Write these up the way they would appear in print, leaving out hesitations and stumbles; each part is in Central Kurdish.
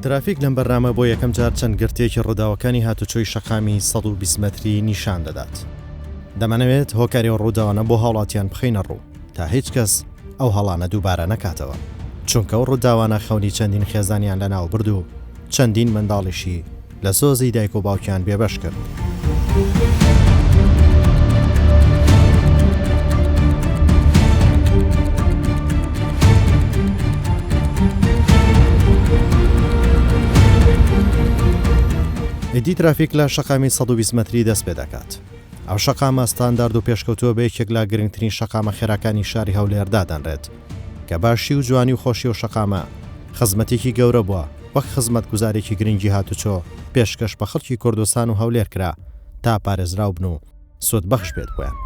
ترافیک لەم بەرنامە بۆ یەکەم جار چەند گرتەیەکی ڕووداوەکانی هاتوچۆی شەقامی 120 مەتری نیشان دەدات. دەمانەوێت هۆکاری ئەو ڕووداوانە بۆ هاوڵاتیان بخەینە ڕوو تا هیچ کەس ئەو هەڵانە دووبارە نەکاتەوە، چونکە ئەو ڕووداوانە خەونی چەندین خێزانیان لەناوبرد و چەندین منداڵیشی لە سۆزی دایک و باوکیان بێبەش کرد. ئیدی ترافیک لە شەقامی 120 مەتری دەست پێ دەکات. ئەو شەقامە ستاندارد و پێشکەوتووە بە یەکێک لە گرنگترین شەقامە خێراکانی شاری هەولێر دادەنرێت کە باشی و جوانی و خۆشی ئەو شەقامە خزمەتێکی گەورە بووە وەک خزمەتگوزارێکی گرنگی هاتوچۆ پێشکەش بە خەڵکی کوردستان و هەولێر کرا تا پارێزراو بن و سوودبەخش بێت بۆیان.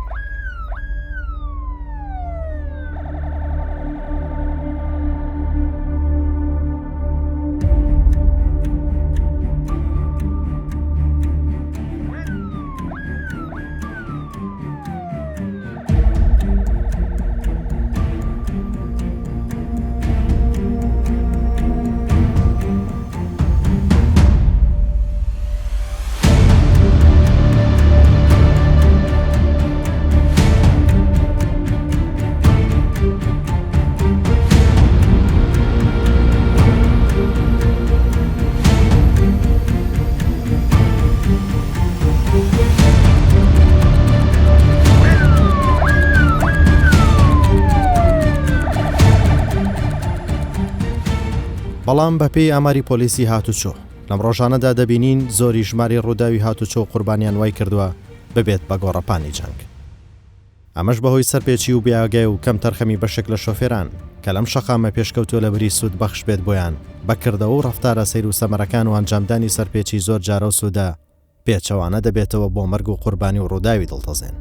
بەڵام بەپێی ئاماری پۆلیسی هاتوچۆ، لەم ڕۆژانەدا دەبینین زۆری ژمارەی ڕووداوی هاتوچۆ و قوربانیان وایکردووە ببێت بە گۆڕەپانی جەنگ. ئەمەش بەهۆی سەرپێچی و بێئاگای و کەمتەرخەمی بەشێک لە شۆفێران کە لەم شەقامە پێشکەوتووە لەبری سوود بەخش بێت بۆیان بە کردەوە و ڕەفتارە سەیر و سەمەرەکان و ئەنجامدانی سەرپێچی زۆر جارە و سوودە پێچەوانە دەبێتەوە بۆ مەرگ و قوربانی و ڕووداوی دڵتەزێن.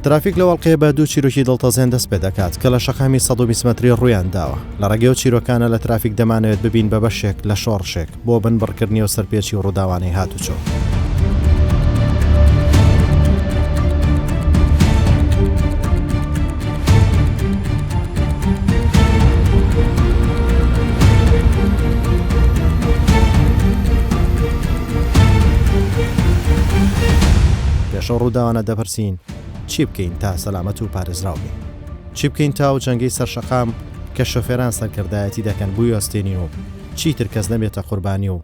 ترافیک لەو ئەڵقەیە بە دوو چیرۆکی دڵتەزێن دەست پێ دەکات کە لە شەقامی 120 مەتری ڕوویان داوە لە ڕێگەی ئەو چیرۆکانە لە ترافیک دەمانەوێت ببین بە بەشێک لە شۆڕشێک بۆ بنبڕکردنی ئەو سەرپێچی و ڕووداوانەی هاتوچۆ. پێش ئەو ڕووداوانە دەپرسین چی بکەین تا سەلامەت و پارێزراو بین؟ چی بکەین تا ئەو جەنگەی سەر شەقام کە شۆفێران سەرکردایەتی دەکەن بوێستێنین و چیتر کەس نەبێتە قوربانی و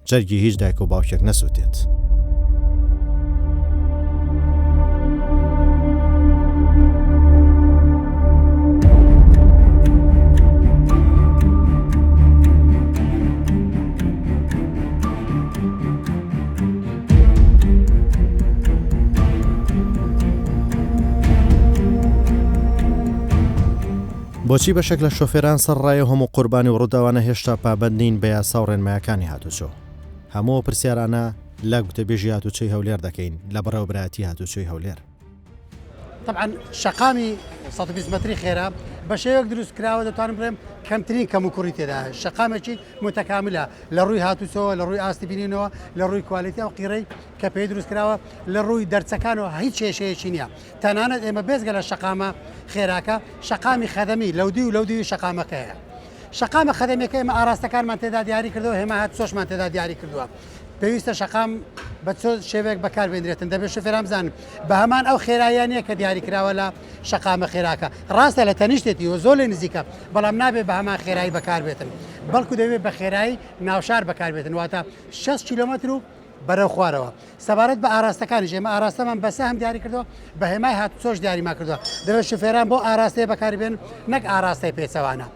جەرگی هیچ دایک و باوکێک نەسوتێت. بۆچی بەشێک لە شۆفێران سەرڕای ئەو هەموو قوربانی و ڕووداوانە هێشتا پابەند نین بە یاسا و ڕێنمایەکانی هاتوچۆ؟ هەموو ئەو پرسیارانە لە گوتەبێژی هاتوچۆی هەولێر دەکەین لە بەڕێوەبەرایەتی هاتوچۆی هەولێر. تەبعەن شەقامی 120 مەتری خێرا بە شێوەیەک دروست کراوە دەتوانم بڵێم کەمترین کەموکوڕی تێدایە شەقامێکی متەکاملە لە ڕووی هاتوچۆوە لە ڕووی ئاستی بینینەوە لە ڕووی کوالیتی ئەو قیڕەی کە پێی دروست کراوە لە ڕووی دەرچەکانەوە هیچ کێشەیەکی نییە تەنانەت ئێمە بێزگە لە شەقامە خێراکە شەقامی خەدەمی لەودی و لەودیوی شەقامەکە هەیە شەقامە خەدەمیەکە ئێمە ئاراستەکانمان تێدا دیاری کردەوە هێما هاتوچۆشمان تێدا دیاری کردووە پێویستە شەقام بە چۆ شێوەیەک بەکار بێنرێتن دەبێت شوفێران بزانن بە هەمان ئەو خێراییە نییە کە دیاری کراوە لە شەقامە خێراکە ڕاستە لە تەنیشتێتی و زۆر لێ نزیکە بەڵام نابێت بە هەمان خێرایی بەکار بێتن بەڵکو دەبێت بە خێرایی ناوشار بەکار بێتن واتە 6 کیلۆمەتر و بەرەو خوارەوە. سەبارەت بە ئاراستەکانیش ئێمە ئاراستەمان بە سەهم دیاری کردووە، بە هێمای هاتوچۆش دیاریمان کردووە، دەبێت شوفێران بەو ئاراستەیە بەکاری بێنن نەک ئاراستەی پێچەوانە.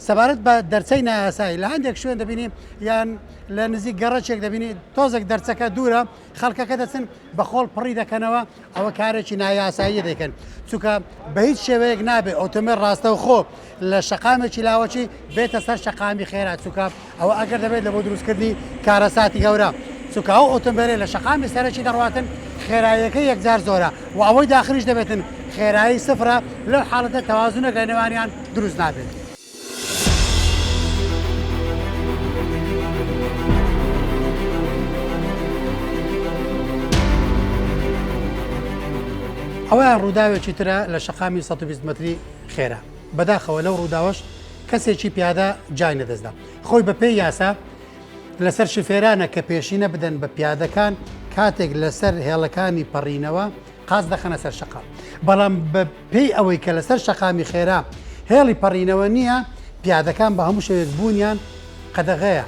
سەبارەت بە دەرچەی نایاسایی لە هەندێک شوێن دەبینی یان لە نزیک گەڕەکێک دەبینی تۆزێک دەرچەکە دوورە خەڵکەکە دەچن بە خۆڵ پڕی دەکەنەوە ئەوە کارێکی نایاساییە دەیکەن چونکە بە هیچ شێوەیەک نابێت ئۆتۆمبێل ڕاستەوخۆ لە شەقامێکی لاوەکی بێتە سەر شەقامی خێرا چونکە ئەوە ئەگەر دەبێت لە بۆ دروستکردنی کارەساتی گەورە چونکە ئەو ئۆتۆمبێلەی لە شەقامی سەرەکی دەڕواتن خێراییەکەی یەکجار زۆرە و ئەوەی داخلیش دەبێتن خێرایی سفرە لەو حاڵەتە تەوازنێک لە نێوانیان دروست نابێت. ئەوەیان ڕووداوێکی ترە لە شەقامی 120 مەتری خێرا بەداخەوە لەو ڕووداوەش کەسێکی پیادە جای نەدەستدا خۆی بە پێی یاسا لەسەر شفێرانە کە پێشینە بدەن بە پیادەکان کاتێک لەسەر هێڵەکانی پەڕینەوە قاچ دەخەنە سەر شەقام بەڵام بە پێی ئەوەی کە لەسەر شەقامی خێرا هێڵی پەڕینەوە نییە پیادەکان بە هەموو شێوەیەک بوونیان قەدەغەیە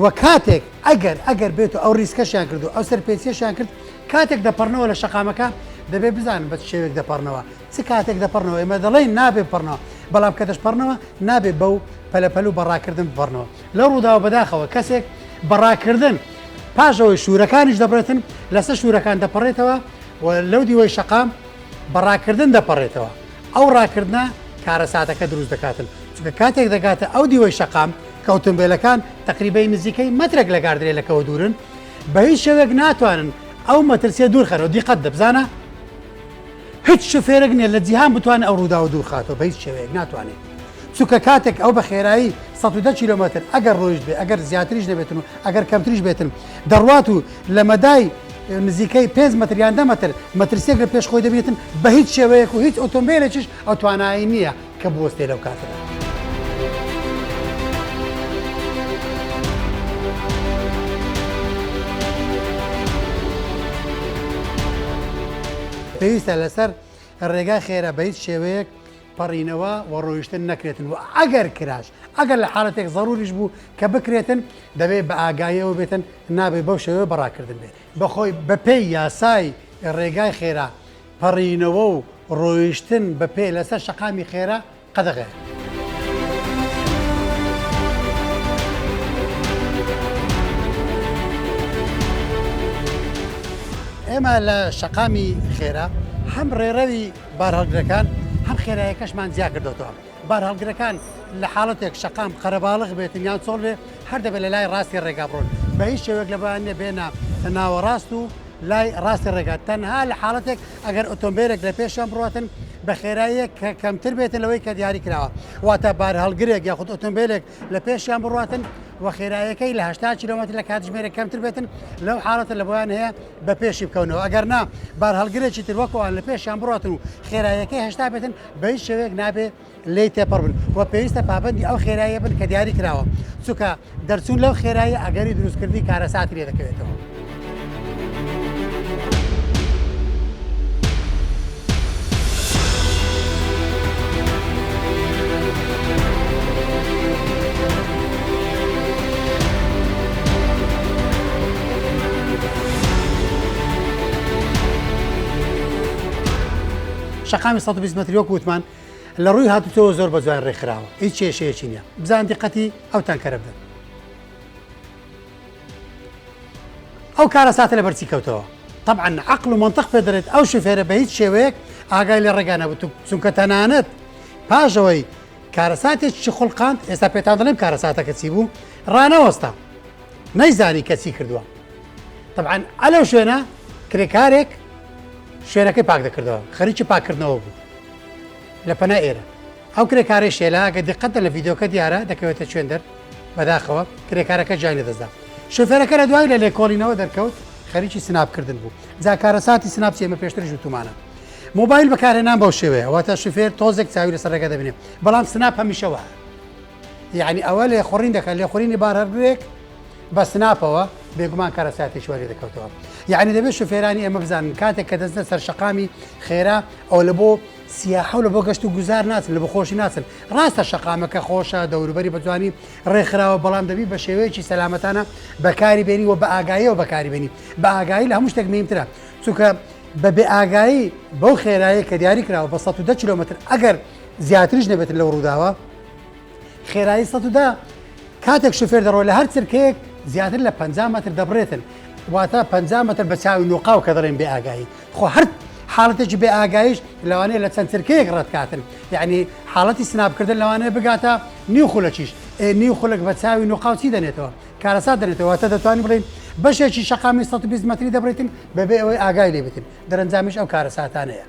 و کاتێک ئەگەر ئەگەر بێت و ئەو ریسکەشیان کرد و ئەو سەرپێچیەشیان کرد کاتێک دەپەڕنەوە لە شەقامەکە دەبێت بزانن بە چ شێوەیەک دەپەڕنەوە چ کاتێک دەپەڕنەوە ئێمە دەڵێین نابێ بپەڕنەوە بەڵام کە دەشپەڕنەوە نابێ بەو پەلەپەل و بەڕاکردن بپەڕنەوە لەو ڕووداوە بەداخەوە کەسێک بەڕاکردن پاش ئەوەی شوورەکانیش دەبڕێتن لەسەر شوورەکان دەپەڕێتەوە و لەو دیوەی شەقام بە ڕاکردن دەپەڕێتەوە ئەو ڕاکردنە کارەساتەکە دروست دەکاتن چونکە کاتێک دەگاتە ئەو دیوەی شەقام کە ئۆتۆمبێلەکان تەقریبەی نزیکەی مەترێک لە گاردرێلەکەوە دوورن بە هیچ شێوەیەک ناتوانن ئەو مەترسیە دوورخەنەوە دیقەت دە بزانە هیچ شوفێرێک نیە لە جیهان بتوانێت ئەو ڕووداوە دوورخاتەوە بە هیچ شێوەیەک ناتوانێت چونکە کاتێک ئەو بە خێرایی 110 کیلۆمەتر ئەگەر ڕۆیشت بێ ئەگەر زیاتریش نەبێتن و ئەگەر کەمتریش بێتن دەڕوات و لە مەدای نزیکەی 5 مەتر یان 10 مەتر مەترسیەک لە پێش خۆی دەبینێتن بە هیچ شێوەیەک و هیچ ئۆتۆمبیلێکیش ئەو توانایی نییە کە بوەستێ لەو کاتەدا. پێویستە لەسەر ڕێگای خێرا بە هیچ شێوەیەک پەڕینەوە و ڕۆیشتن نەکرێتن و ئەگەر کراش ئەگەر لە حاڵەتێک زەروریش بوو کە بکرێتن دەبێت بە ئاگاییەوە بێتن نابێت بەو شێوەیە بەڕاکردن بێت بەخۆی بەپێی یاسای ڕێگای خێرا پەڕینەوە و ڕۆیشتن بە پێ لەسەر شەقامی خێرا قەدەغەیە. ئێمە لە شەقامی خێرا هەم ڕێڕەوی بارهەڵگرەکان هەم خێرایەکەشمان جیا کردۆتەوە. بارهەڵگرەکان لە حاڵەتێک شەقام قەرەباڵغ بێتن یان چۆڵ بێ هەر دەبێت لە لای ڕاستی ڕێگا بڕۆن بە هیچ شێوەیەک لە بۆیان نیە بێنە ناوەڕاست و لای ڕاستی ڕێگا تەنها لە حاڵەتێک ئەگەر ئۆتۆمبیلێک لە پێشیان بڕاتن بە خێراییەک کە کەمتر بێتن لەوەی کە دیاری کراوە واتە بارهەڵگرێک یاخود ئۆتۆمبیلێک لە پێشیان بڕاتن و خێرایەکەی لە 80 کیلۆمەتر لە کاتژمێرێک کەمتر بێتن لەو حاڵەتە لە بۆیان هەیە بە پێشی بکەونەوە ئەگەر نا بارهەڵگرێکی تر وەکوان لە پێشیان بڕاتن و خێرایەکەی 80 بێتن بە هیچ شێوەیەک نابێ لێی تێپەڕ بن و پێویستە پابەندی ئەو خێراییە بن کە دیاری کراوە، چونکە دەرچوون لەو خێراییە ئەگەری دروستکردنی کارەساتی لێ دەکەوێتەوە. شەقامی 120 مەتری وەک وتمان لە ڕووی هاتوچۆوە زۆر بە جوانی ڕێکخراوە هیچ کێشەیەکی نییە بزان دیقەتی ئەو تانکەرە بدەن ئەو کارەساتە لەبەر چی کەوتەوە طبعا عقل و منطق پێ دەڵێت ئەو شوفێرە بە هیچ شێوەیەک ئاگای لە ڕێگا نەبوو چونکە تەنانەت پاشەوەی کارەساتێکی خوڵقاند ئێستا پێتان دەڵێم کارەساتەکە چی بوو ڕانەوەستا نەیزانی کە چی کردووە طبعا ئەلەو شوێنە کرێکارێک شوێنەکەی پاک دەکردەوە خەریکی پاکردنەوە بوو لە پەنا ئێرە ئەو کرێکارەی شێلا ئەگەر دیقەت دەن لە ڤیدیۆکە دیارە دەکەوێتە چوێن دەر بەداخەوە کرێکارەکە گیانی لەدەستدا شۆفێرەکە لە دوای لە لێکۆڵینەوە دەرکەوت خەریکی سناپ کردن بوو جا کارەساتی سناپ چی ئێمە پێشتریش وتومانە مۆبایل بەکارهێنان بەو شێوەیە واتە شوفێر تۆزێک چاوی لەسەر ڕێگە دەبینێ بەڵام سناپ هەمیشە وایە یعنی ئەوە لێخوڕین دەکات لێخورینی بارهەڵگرێک بە سناپەوە بێگومان کارەساتێکی وای لێ دەکەوتەوە یعنی دەبێت شوفێرانی ئێمە بزانن کاتێک کە دەستنە سەر شەقامی خێرا ئەو لە بۆ سیاحە و لە بۆ گەشت و گوزار ناچن لە بۆ خۆشی ناچن ڕاستە شەقامەکە خۆشە دەوروبەری بە جوانی ڕێکخراوە بەڵام دەبی بە شێوەیەکی سەلامەتانە بەکاری بێنی و بە ئاگاییەوە بەکاری بێنی بە ئاگایی لە هەموو شتێک مهمترە چونکە بە بێ ئاگایی بەو خێرایە کە دیاری کراوە بە 110 کیلۆمەتر ئەگەر زیاتریش نەبێت لەو ڕووداوە. خێرایی 110 کاتێک شوفێر دەڕۆ لە هەر چرکەیەک زیاتر لە 50 مەتر دەبڕێتن واتە 50 مەتر بە چاوی نوقاو کە دەڵێن بێ ئاگایی خۆ هەر حاڵەتێکی بێ ئاگاییش لەوانەیە لە چەند چرکەیەک ڕەتکاتن یعنی حاڵەتی سناپکردن لەوانەیە بگاتە نیو خولەکیش ئێ نیو خولەک بە چاوی نوقاو چی دەنێتەوە کارەسات دەنێتەوە واتە دەتوانین بڵێین بەشێکی شەقامی 120 مەتری دەبڕیتن بەبێ ئەوەی ئاگای لێ بێتن دەرەنجامیش ئەو کارەساتانەیە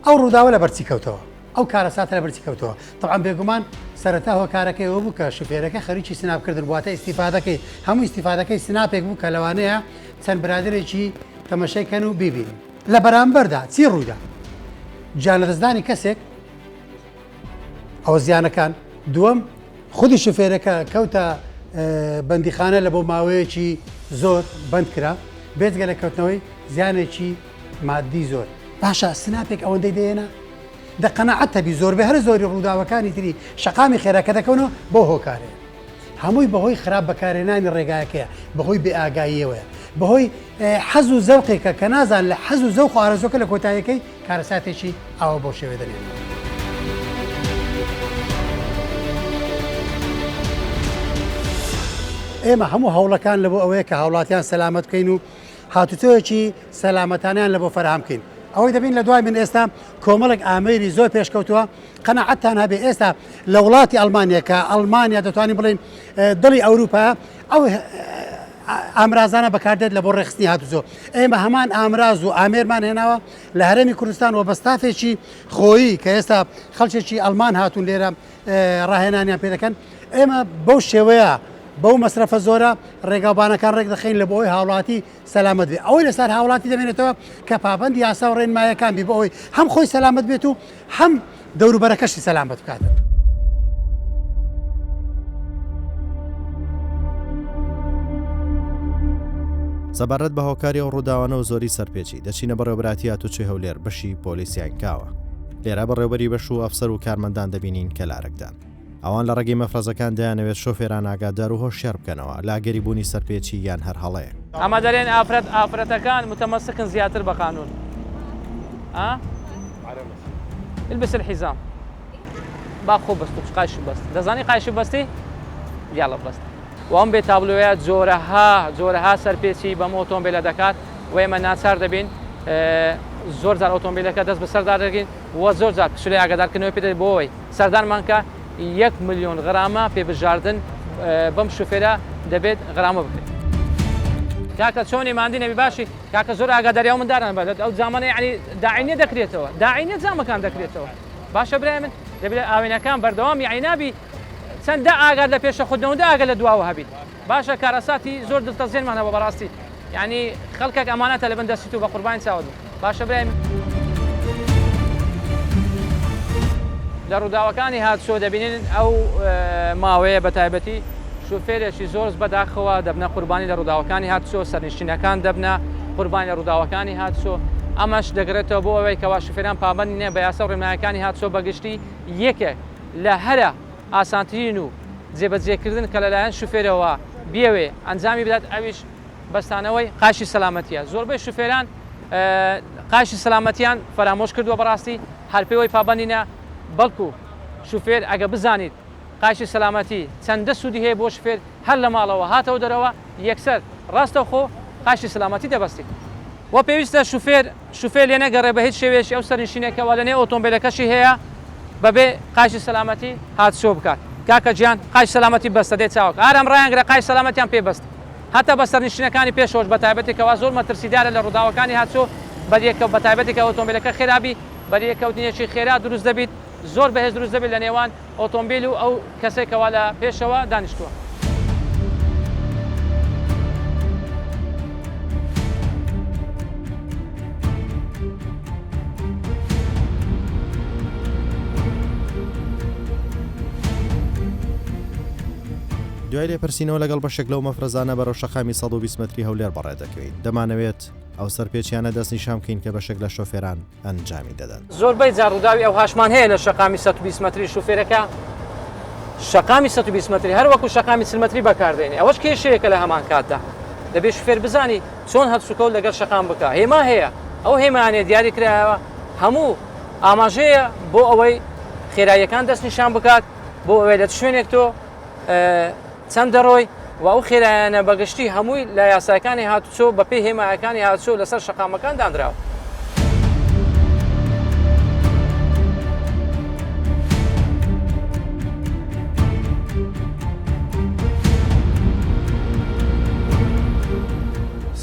ئەو ڕووداوە لەبەر چی کەوتەوە؟ ئەو کارەساتە لەبەر چی کەوتەوە؟ تەبعەن بێگومان سەرەتا هۆکارەکەی ئەوە بوو کە شوفێرەکە خەریکی سناپکردن بوو، واتە ئیستیفادەکەی هەموو ئیستیفادەکەی سناپێک بوو کە لەوانەیە چەند برادەرێکی تەمەشای کەن و بیبینن. لە بەرامبەردا چی ڕوویدا؟ گیانلەدەستدانی کەسێک، ئەوە زیانەکان، دووەم خودی شوفێرەکە کەوتە بەندیخانە لە بۆ ماوەیەکی زۆر بەند کرا، بێجگە لە کەوتنەوەی زیانێکی مادی زۆر. باشە سناپێک ئەوەندەی دەیەنا؟ دە قەناعەت هەبی زۆربەی هەرە زۆری ڕووداوەکانی تری شەقامی خێرا کە دەکەونەوە بەو هۆکارەیە. هەمووی بەهۆی خراپ بەکارهێنانی ڕێگایەکەیە، بەهۆی بێ ئاگاییەوەیە، بەهۆی حەز و زەوقێکە کە نازان لە حەز و زەوق و ئارەزووەکە لە کۆتاییەکەی کارەساتێکی ئاوا بەو شێوەیە دەنێتەوە. ئێمە هەموو هەوڵەکان لەبۆ ئەوەیە کە هاوڵاتیان سەلامەت بکەین و هاتوچۆیەکی سەلامەتانەیان لەبۆ فەراهەم بکەین. ئەوەی دەبین لە دوای من ئێستا کۆمەڵێک ئامێری زۆر پێشکەوتووە، قەناعەتتان هەبێ ئێستا لە وڵاتی ئەڵمانیا کە ئەڵمانیا دەتوانین بڵێین دڵی ئەوروپایە ئەو ئامرازانە بەکاردێت لە بۆ ڕێکخستنی هاتوچۆ. ئێمە هەمان ئامراز و ئامێرمان هێناوە لە هەرێمی کوردستان و بە ستافێکی خۆیی کە ئێستا خەڵکێکی ئەڵمان هاتوون لێرە ڕاهێنانیان پێ دەکەن. ئێمە بەو شێوەیە بەو مەسرەفە زۆرە ڕێگاوبانەکان ڕێکدەخەین لە بۆ ئەوەی هاوڵاتی سەلامەت بێت. ئەوەی لەسەر هاوڵاتی دەمێنێتەوە کە پابەندی یاسا و ڕێنمایەکان بی بۆ ئەوەی هەم خۆی سەلامەت بێت و هەم دەوروبەرەکەشی سەلامەت بکات. سەبارەت بە هۆکاری ئەو ڕووداوانە و زۆری سەرپێچی، دەچینە بەڕێوەبەرایەتی هاتوچۆی هەولێر بەشی پۆلیسی عەینکاوە. لێرە بەڕێوەبەری بەش و ئەفسەر و کارمەندان دەبینین کە لارەکدان. ئەوان لە ڕێگەی مەفرەزەکان دەیانەوێت شۆفێران ئاگادار و هۆشیار بکەنەوە لە ئەگەری بوونی سەرپێچی یان هەر هەڵەیەک. ئەمە دەرێن ئافرەت ئافرەتەکان متمسکن زیاتر بە قانون ها البس الحزام با خۆ بەست و قایش بەست دەزانی قایش بەستی یاڵە بەست و ئەم بێ تابلۆیە جۆرەها جۆرەها سەرپێچی بەم ئۆتۆمبیلە دەکات و ئێمە ناچار دەبین زۆر جار ئۆتۆمبیلەکە دەست بەسەردا دەگرین و زۆر جار پسولەی ئاگادارکردنەوەی پێ دەدەین بۆ ئەوەی سەردانمان کە یەک ملیۆن غرامە پێبژاردن بەم شوفێرە دەبێت غرامە بکرێت. کاکە چۆنی ماندی نەبی باشی کاکە زۆر ئاگاداری ئەو منداران بە ئەو جامانە یعنی داعی نیە دەکرێتەوە داعی نیە جامەکان دەکرێتەوە باشە برای من دەبێت ئاوێنەکان بەردەوام یعنی نابی چەندە ئاگات لە پێشە خودنەوەندە ئاگە لە دواوە هەبیت باشە کارەساتی زۆر دڵتەزێنمان هەبوو بەڕاستی یانی خەڵکەک ئەمانەتە لەبن دەستی تو بەقوربانی چاوت بم باشە برای من. لە ڕووداوەکانی هاتوچۆ دەبینین ئەو ماوەیە بە تایبەتی شوفێرێکی زۆر بەداخەوە دەبنە قوربانی لە ڕووداوەکانی هاتوچۆ سەرنشینەکان دەبنە قوربانی لە ڕووداوەکانی هاتوچۆ ئەمەش دەگرێتەوە بۆ ئەوەی کەوا شوفێران پابەند نییە بە یاسا و ڕێنمایەکانی هاتوچۆ بەگشتی یەکێک لە هەرە ئاسانترین و جێبەجێکردن کە لەلایەن شوفێرەوە بیەوێ ئەنجامی بدات ئەویش بەستانەوەی قاشی سەلامەتیە زۆربەی شوفێران قاشی سەلامەتیان فەرامۆش کردووە بەڕاستی هەر پێوەی پابەندی نە بەڵکو شوفێر ئەگە بزانیت قاشی سەلامەتی چەندە سوودی هەیە بۆ شوفێر هەر لە ماڵەوە هاتەوە دەرەوە یەکسەر ڕاستەوخۆ قاشی سەلامەتی دەبەستیت وە پێویستە شوفێر شوفێر لێ نەگەڕێ بە هیچ شێوەیەکی ئەو سەرنشینە کەوا لە نێو ئۆتۆمبێلەکەشی هەیە بەبێ قایشی سەلامەتی هاتوچۆ بکات کاکە گیان قایش سەلامەتی بەستە دەی چاوەک ئارام ڕایانگرە قایش سەلامەتیان پێ بەست هەتا بە سەرنشینەکانی پێشەوەش بە تایبەتی کەوا زۆر مەترسیدارە لە ڕووداوەکانی هاتوچۆ بەریەکەوت بە تایبەتی کە ئۆتۆمبێلەکە خێرا بی بەریەکەوتنێکی خێرا دروست دەبیت زۆر بەهێز دروست دەبێت لە نێوان ئۆتۆمبیل و ئەو کەسەی کەوا لە پێشەوە دانیشتووە. دوای لێپرسینەوە لەگەڵ بەشێک لەو مەفرەزانە بەرەو شەقامی 120 مەتری هەولێر بەڕێدەکەوین دەمانەوێت ئەو سەرپێچیانە دەستنیشان بکەین کە بەشێک لە شۆفێران ئەنجامی دەدەن. زۆربەی جار ڕووداوی ئەوهاشمان هەیە لە شەقامی 120 مەتری شوفێرەکە شەقامی 120 مەتری هەر وەکو شەقامی 40 مەتری بەکاردێنێ ئەوەش کێشەیەکە لە هەمان کاتدا دەبێ شوفێر بزانی چۆن هەڵسوکەوت لەگەڵ شەقام بکا هێما هەیە ئەو هێمانەیە دیاری کرایەوە هەموو ئاماژەیە بۆ ئەوەی خێراییەکان دەستنیشان بکات. بۆ ئەوەی لە چ شوێنێک تۆ چەند دەڕۆی و ئەو خێرایانە بەگشتی هەمووی لە یاساکانی هاتوچۆ بەپێی هێمایەکانی هاتوچۆ لەسەر شەقامەکان دانراوە.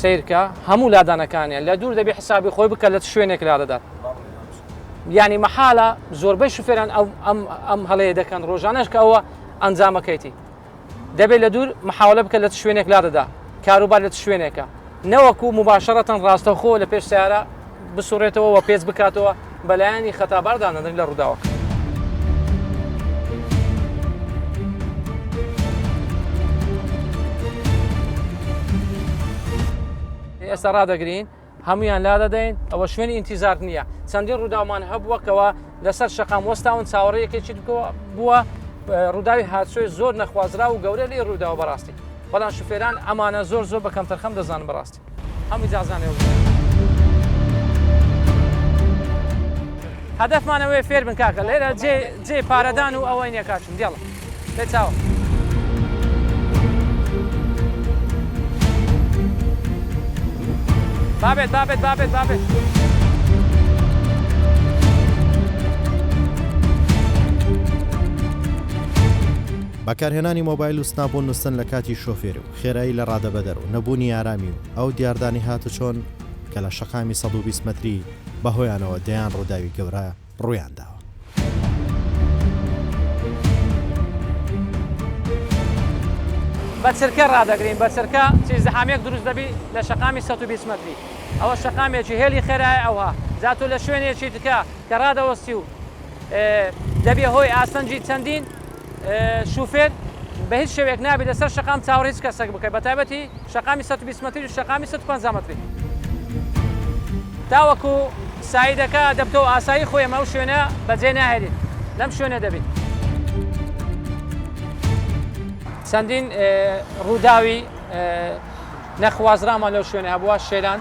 سیرکە هەموو لادانەکانیان لە دوور دەبێ حسابی خۆی بکە لە چ شوێنێک لادەدات یعنی مەحالە زۆربەی شوفێران ئەو ئەم ئەم هەڵەیە دەکەن ڕۆژانەش کە ئەوە ئەنجامەکەیتی دەبێت لە دوور محاولە بکە لە چ شوێنێک لادەدا کاروبار لە چ شوێنێکە نەوەکو مباشرەتەن ڕاستەوخۆ لە پێش سیارە بسوڕێتەوە و پێچ بکاتەوە بەلایەنی خەتابار دانەدرێت لە ڕووداوەکە. ئێستا ڕادەگرین هەمویان لادەدەین ئەوە شوێنی ئینتیزار نییە چەندین ڕووداومان هەبووە کەەوە لەسەر شەقام وەستاون چاوەڕێیەکێکی بووە ڕووداوی هاتوچۆی زۆر نەخوازرا و گەورە لێ ڕووداوە بەڕاستی بەڵام شوفێران ئەمانە زۆر زۆر بە کەمتەرخەم دەزانن بەڕاستی هەموو جازانێ هەدەفمان ئەوەیە فێر بن کاکە لێرە جێ جێ پارەدان و ئەوەی نییە کاچم دێڵە لێ چاوە. بابێت بابێت بابێت بابێت. بەکارهێنانی مۆبایل و سناپ و نوستن لە کاتی شۆفێری و خێرایی لە ڕادەبەدەر و نەبوونی ئارامی و ئەو دیاردانەی هاتوچۆن کە لە شەقامی 120 مەتری بەهۆیانەوە دەیان ڕووداوی گەورە ڕوویانداوە. بە چرکە ڕادەگرین، بە چرکە چ ئیزدحامێک دروست دەبی لە شەقامی 120 مەتری، ئەوە شەقامێکی هێلی خێرایە ئەوها، جا تۆ لە شوێنێکی دکە کە ڕادەوەستی و دەبیە هۆی ئاستەنگی چەندین شوفێر، بە هیچ شێوەیەک نابی لەسەر شەقام چاوەڕێی هیچ کەسێک بکەی بەتایبەتی شەقامی 120 مەتری و شەقامی 150 مەتری. تاوەکو سایدەکە دەبتەوە ئاسایی خۆی ئەمە ئەو شوێنە بەجێ ناهێلین لەم شوێنە دەبین. چەندین ڕووداوی نەخوازرامان لەو شوێنە هەبووە شێران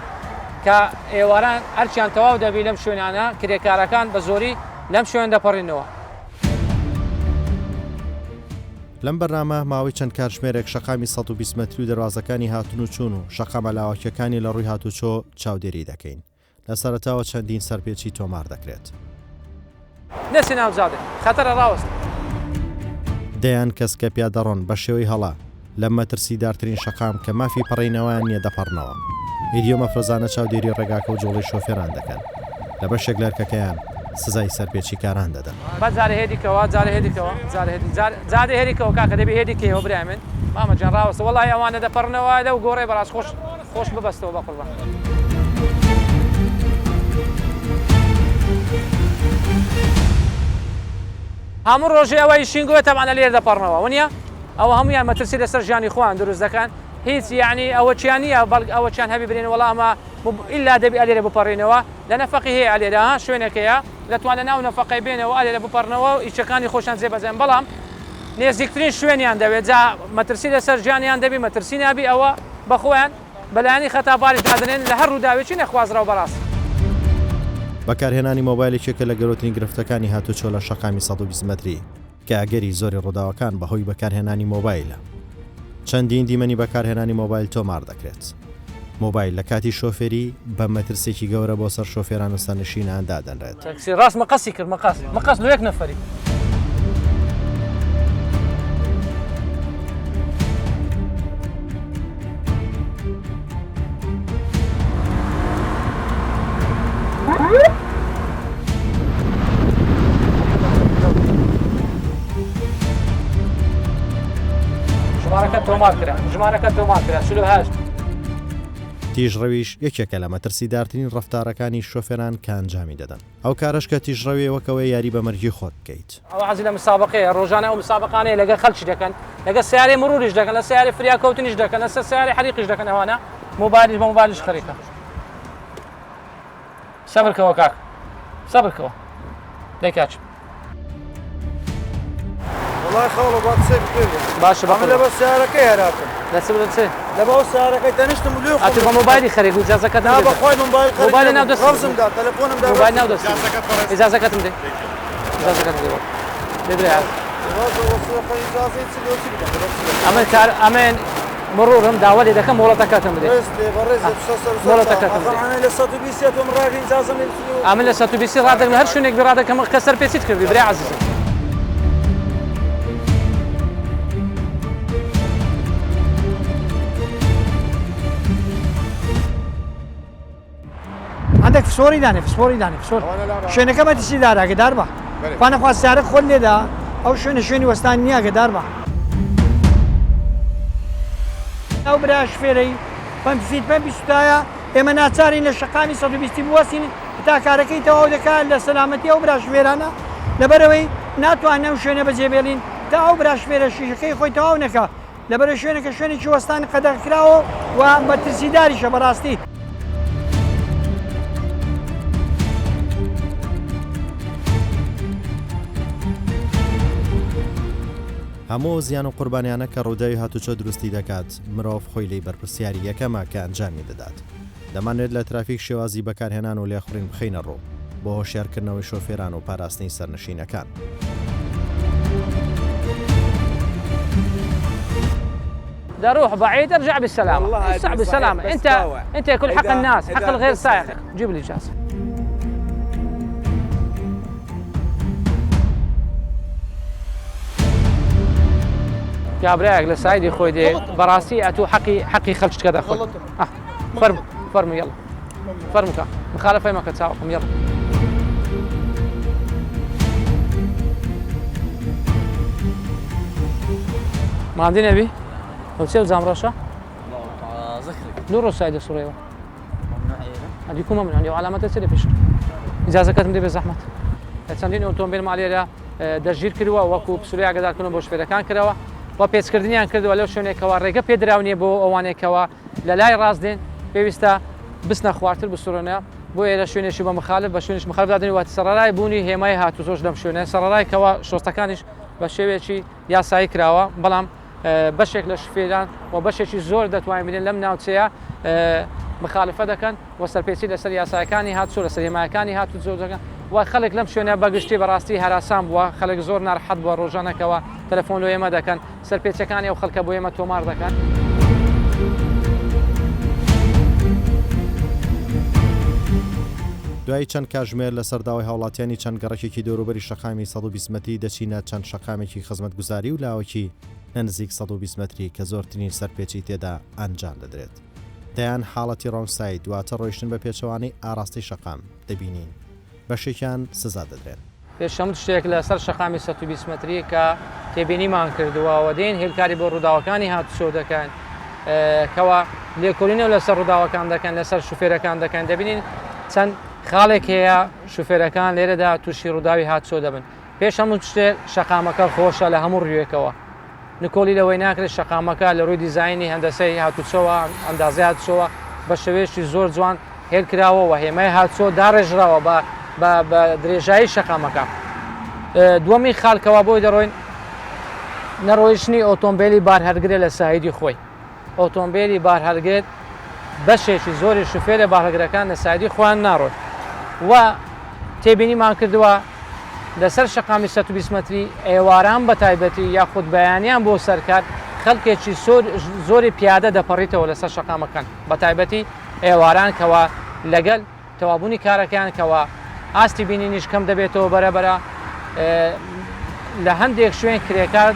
کە ئێواران ئەرکیان تەواو دەبی لەم شوێنانە کرێکارەکان بە زۆری لەم شوێن دەپەڕینەوە. لەم بەرنامە ماوەی چەند کاتژمێرێک شەقامی 120 مەتری و دەروازەکانی هاتن و چوون و شەقامە لاوەکیەکانی لە ڕووی هاتوچۆ چاودێری دەکەین. لە سەرەتاوە چەندین سەرپێچی تۆمار دەکرێت. نەچێ ناو جادە خەتەرە ڕاوەستە. دەیان کەس کە پیادەڕۆن بە شێوەی هەڵە لە مەترسیدارترین شەقام کە مافی پەڕینەوەیان نییە دەپەڕنەوە. ئیدی ئەو مەفرەزانە چاودێری ڕێگاکە و جوڵەی شۆفێران دەکەن. لە بەشێک لە ئەرکەکەیان سزای سەرپێچیکاران دەدەن. بەس جارێ هێدی کەوە جارێ هێدی کەوە جارێ هێدی جارێ جادێ هێدی کەوە کاکە دەبی هێدی کەیەوە برای من مامە گیان ڕاوەستە وەڵاهی ئەوانە دەپەڕنەوە لەو گۆڕێ بەڕاست خۆش خۆش ببەستەوە بەقوربان. هەموو ڕۆژێ ئەوە ئیشین گۆیە تەبعەن لێر دەپەڕنەوە ونیە ئەوە هەموویان مەترسی لەسەر ژیانی خۆیان دروست دەکەن هیچ یعنی ئەوە چیان نییە بەڵک ئەوە چیان هەبی برێن وەڵا ئەمە ئیلا دەبی ئەلێرە بپەڕینەوە لە نەفەقی هەیە ئەلێرە ها شوێنەکەیە دەتوان لە ناو نەفەقەی بێنەوە ئەلێرە بپەڕنەوە و ئیشەکانی خۆشیان جێبەجێن بەڵام نێزیکترین شوێنیان دەوێت جا مەترسی لەسەر ژیانیان دەبی مەترسی نابی ئەوە بەخۆیان بەلایەنی خەتاباریش دادەنێن لە هەر ڕووداوێکی نەخوازراو بەڕاست. بەکارهێنانی مۆبایل یەکێکە لە گەورەترین گرفتەکانی هاتوچۆ لە شەقامی 120 مەتری کە ئەگەری زۆری ڕووداوەکان بەهۆی بەکارهێنانی مۆبایلە. چەندین دیمەنی بەکارهێنانی مۆبایل تۆمار دەکرێت. مۆبایل لە کاتی شۆفێری بە مەترسییەکی گەورە بۆ سەر شۆفێران و سەرنشینان دادەنرێت. تەکسی ڕاست مقەسی کرد مقەس مقەس لۆ یەک نەفەری. ژمارەکە تۆمار کرا ژمارەکە تۆمار کرا 48. تیژڕەویش یەکێکە لە مەترسیدارترین ڕەفتارەکانی شۆفێران کە ئەنجامی دەدەن. ئەو کارەش کە تیژڕەویە وەک ئەوەیە یاری بە مەرگی خۆت بکەیت. ئەوە حەزی لە مسابەقەیە ڕۆژانە ئەو مسابەقانەیە لەگەڵ خەلکی دەکەن لەگەڵ سەیارەی مروریش دەکەن لە سەیارەی فریاکەوتنیش دەکەن لەسەر سەیارەی حەریقیش دەکەن ئەوانە مۆبایلیش بە مۆبایلیش خەریکە سەبر کەوە کاک سەبر کەوە دەی کاک. وەڵای خاڵۆ با قسەی بکەین. باشە بە ئەمن لەبەر سەیارەکەی هەراتم. لە چ لە چ؟ لەبە ئەو سەیارەکەی تەنیشتم و لێ ئەتو بە مۆبایلی خەریک بوو ئیجازەکەت نا بە خوای مۆبایل خەریک مۆبایل ناو دەست ڕەفزم دا تەلەفۆنم دا مۆبایل ناو دەست ئیجازەکەتم دێ ئیجازەکەتم دێ دێ برای. ئەمن کار ئەمن مڕوڕم داوا لێ دەکەم مۆڵەتەکەتم بدەی مۆڵەتەکەتم بدەی ئەمن لە 120 ڕادەگرم هەر شوێنێک بێ ڕادەکەم کە سەرپێچیت کردی برای عەزیزم. هەندێک فسۆری دانێ فسۆری دانێ فسۆر شوێنەکە مەترسی دارە ئاگدار بە خوانەخوا سیارە خۆت لێدا ئەو شوێنە شوێنی وەستان نییە ئاگدار بە. ئەو برا شفێرەی پەمپی فیت پەمپی سوتایە ئێمە ناچارین لە شەقامی 120 بوەستین تا کارەکەی تەواو دەکات لە سەلامەتی ئەو برا شفێرانە لەبەرئەوەی ناتوانین ئەو شوێنە بەجێبێڵین تا ئەو برا شفێرە شیشەکەی خۆی تەواو نەکا لەبەرئ شوێنەکە شوێنێکی وەستانی قەدەغەکراوە و مەترسیداریشە بەڕاستی. هەموو ئەو زیان و قوربانیانە کە ڕووداوی هاتوچۆ دروستی دەکات، مرۆڤ خۆی لێی بەرپرسیاری یەکەمە کە ئەنجامی دەدات. دەمانەوێت لە ترافیک شێوازی بەکارهێنان و لێخوڕین بخەینە ڕوو بۆ هۆشیارکردنەوەی شۆفێران و پاراستنی سەرنشینەکان. دروح بعيد ارجع بالسلامه ارجع بالسلامه انت انت يكون حق الناس حق الغير سائق جيب لي اجازه کابرایەک لە side ی خۆی دێ بەڕاستی ئەتوو حەقی حەقی خەلچکە دەخۆی فەرموو فەرموو یەڵا فەرموو کە مخالفەی مەکە چاوەکەم یەڵا. ماندی نەبی ئەو چێ جام ڕەشە دوو ڕۆژ سای دەسوڕێەوە ئەدی کومە من ئەو علامەتە چ لە پێش ئیجازەکەتم دێ بێ زەحمەت چەندین ئۆتۆمبیلمان لێرە دەستگیر کردووە وەکو پسولی ئاگادارکردنەوە بۆ شوفێرەکان کراوە و پێچکردنیان کردووە لەو شوێنێکەوە ڕێگە پێدراو نییە بۆ ئەوانێکەوە لە لای ڕاست دێن پێویستە بچنە خوارتر بسوڕێنە بۆیە لە شوێنێکی بە مخالف بە شوێنیش مخالف دادەنی واتە سەڕەرای بوونی هێمای هاتوچۆش لەم شوێنە سەڕەرای کەوا شۆستەکانیش بە شێوەیەکی یاسایی کراوە بەڵام بەشێک لە شوفێران و بەشێکی زۆر دەتوانین بڵێین لەم ناوچەیە مخالفە دەکەن و سەرپێچی لەسەر یاساکانی هاتوچۆ لەسەر هێماکانی هاتوچۆ دەکەن و خەڵک لەم شوێنە بەگشتی بەڕاستی هەراسان بووە خەڵک زۆر ناڕەحەت بووە ڕۆژانەکەوە تەلەفۆن لۆ ئێمە دەکەن سەرپێچەکانی ئەو خەڵکە بۆ ئێمە تۆمار دەکەن. دوای چەند کاژمێر لەسەر داوای هاوڵاتیانی چەند گەڕەکێکی دەوروبەری شەقامی 120 مەتری دەچینە چەند شەقامێکی خزمەتگوزاری و لاوەکی لە نزیک 120 مەتری کە زۆرترین سەرپێچی تێدا ئەنجام دەدرێت. دەیان حاڵەتی wrong side واتە ڕۆیشتن بە پێچەوانەی ئاڕاستەی شەقام دەبینین، بەشێکیان سزا دەدرێن. پێش هەموو شتێک لە سەر شەقامی 120 مەتری کە تێبینیمان کردووە و دێن هێلکاری بۆ ڕووداوەکانی هاتوچۆ دەکەن کەوا لێکۆڵینەوە لەسەر ڕووداوەکان دەکەن لەسەر شوفێرەکان دەکەن دەبینین چەند خاڵێک هەیە شوفێرەکان لێرەدا تووشی ڕووداوی هاتوچۆ دەبن پێش هەموو شتێک شەقامەکە خۆشە لە هەموو ڕوویەکەوە نکۆڵی لەوەی ناکرێت شەقامەکە لە ڕووی دیزاینی هەندەسەی هاتوچۆوە ئەندازەی هاتوچۆوە بە شێوەیەکی زۆر جوان هێل کراوە و هێمای هاتوچۆ داڕێژراوە بە بە درێژایی شەقامەکە. دووەمین خاڵ کەوا بۆی دەڕۆین نەڕۆیشتنی ئۆتۆمبیلی بارهەڵگرە لە side ی خۆی. ئۆتۆمبیلی بارهەڵگر بەشێکی زۆری شوفێرە بارهەڵگرەکان لە side ی خۆیان ناڕۆن و تێبینیمان کردووە لەسەر شەقامی 120 مەتری ئێواران بە تایبەتی یاخود بەیانیان بۆ سەرکار خەڵکێکی زۆری پیادە دەپەڕیتەوە لەسەر شەقامەکان بە تایبەتی ئێواران کەوا لەگەل تەوابوونی کارەکەیان کەوا ئاستی بینینیش کەم دەبێتەوە بەرە بەرە لە هەندێک شوێن کرێکار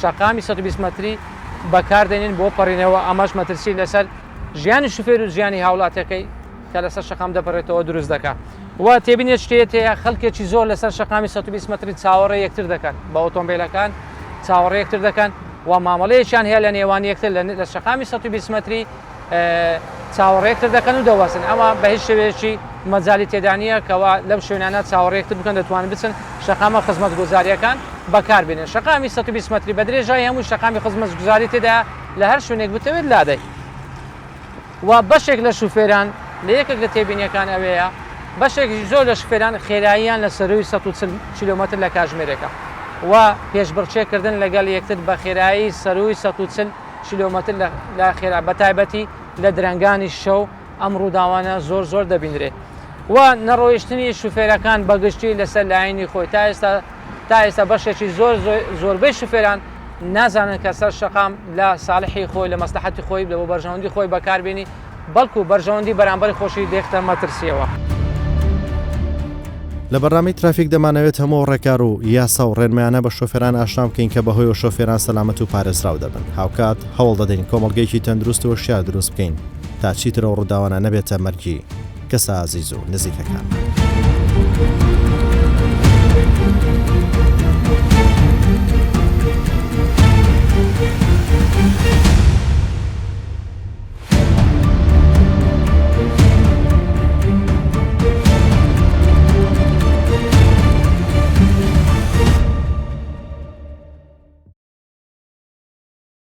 شەقامی 120 مەتری بەکاردێنین بۆ پەڕینەوە ئەمەش مەترسی لەسەر ژیانی شوفێر و ژیانی هاوڵاتەکەی کە لەسەر شەقام دەپەڕێتەوە دروست دەکات و تێبینێت شتێت هەیە خەڵکێکی زۆر لەسەر شەقامی 120 مەتری چاوەڕێ یەکتر دەکەن بە ئۆتۆمبیلەکان چاوەڕێ یەکتر دەکەن و مامەڵەیەکیان هەیە لە نێوان یەکتر لە شەقامی 120 مەتری چاوەڕێ یەکتر دەکەن و دەوەستن ئەمە بە هیچ شێوەیەکی مەجالی تێدا نییە کەوا لەم شوێنانە چاوەڕێ یەکتر بکەن دەتوانن بچن شەقامە خزمەتگوزارییەکان بەکاربێنن شەقامی 120 مەتری بە درێژایی هەموو شەقامی خزمەتگوزاری تێدایە لە هەر شوێنێک بتەوێت لادەی و بەشێک لە شوفێران لە یەکێک لە تێبینیەکان ئەوەیە بەشێک زۆر لە شوفێران خێراییان لە سەرووی 140 کیلۆمەتر لە کاژمێرێکە و پێشبڕکێکردن لەگەڵ یەکتر بە خێرایی سەرووی 140 کیلۆمەتر لە خێرا بەتایبەتی لە درەنگانی شەو ئەم ڕووداوانە زۆر زۆر دەبینرێت و نەڕۆیشتنی شوفێرەکان بەگشتی لەسەر لایەنی خۆی تا ئێستا تا ئێستا بەشێکی زۆر زۆربەی شوفێران نازانن کە سەر شەقام لە ساڵحی خۆی لە مەسلحەتی خۆی لە بۆ بەرژەوەندی خۆی بەکاربێنی بەڵکو بەرژەوەندی بەرامبەری خۆشی دێختە مەترسیەوە. لە بەرنامەی ترافیک دەمانەوێت هەموو ئەو ڕێکار و یاسا و ڕێنمایانە بە شۆفێران ئاشنا بکەین کە بەهۆیەوە شۆفێران سەلامەت و پارێزراو دەبن، هاوکات هەوڵ دەدەین کۆمەڵگەیەکی تەندروست و هۆشیار دروست بکەین تا چیتر ئەو ڕووداوانە نەبێتە مەرگی کەسە ئازیز و نزیکەکانمان.